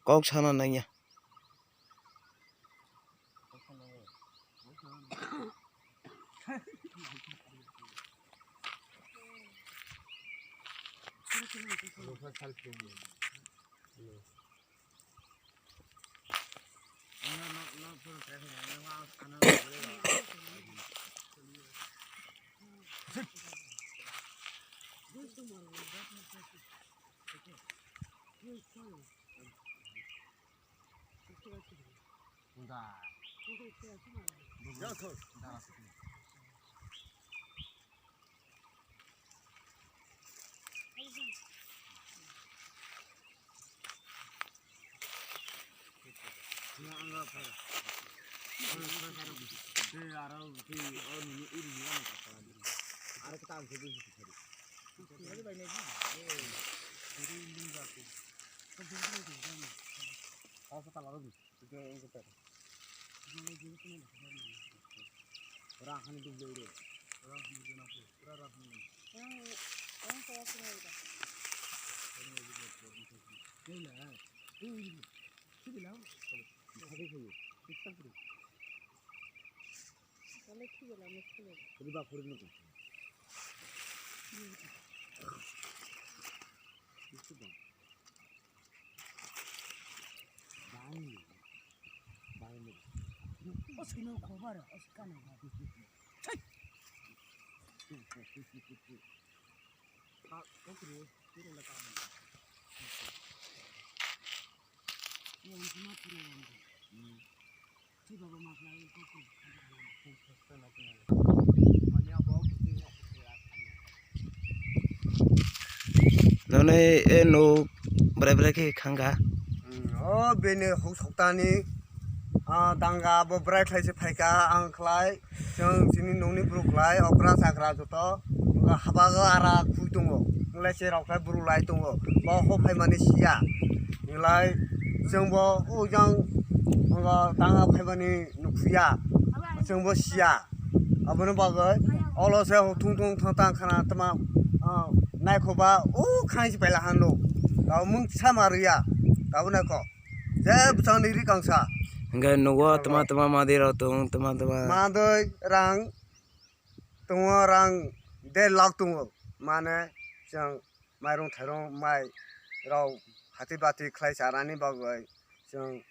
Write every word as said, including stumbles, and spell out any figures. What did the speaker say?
Kok sana nangya. Rahani dublo ro. Rahani dublo, pura rahani. Yang, yang saya sini udah. Sini lah. Sini lah. Sini lah. Sini lah. Riba khurung nukha. Bang. Bang. O sino khobar, o sikana ba. Thai. Ha, kokri, kiri la kam. Yang sama kiri yang. Hmm. Nonai e nuk brai brai khe khangkha. Hmm, o bini huk soktani, ah, danga bo brai khlai se phaikha, ang khlai, chwng chini nokni bwrwk khlai, okra chakra joto, wngkha haba o ara khui tongo, wngkhlai se rok khlai bwrwk lai tongo, bo ho phaimani siya, wngkhlai chwng bo o jang, wngkha danga phaimani nukhuya, chwng bo siya. Aboni bagwi olo se thung thung thang thang khana tama, ah, naikhoba o khainsi paila hano. Tabo mung sama rwya. Tabo naikho. Je bwsangni ri kangsa. Hingke nugo tama tama madi rok tong tama tama. Madoi rang tongo, rang der lakh tongo. Mane chwng mairung thairung mai rok hati bati khlai chanani bagwi chwng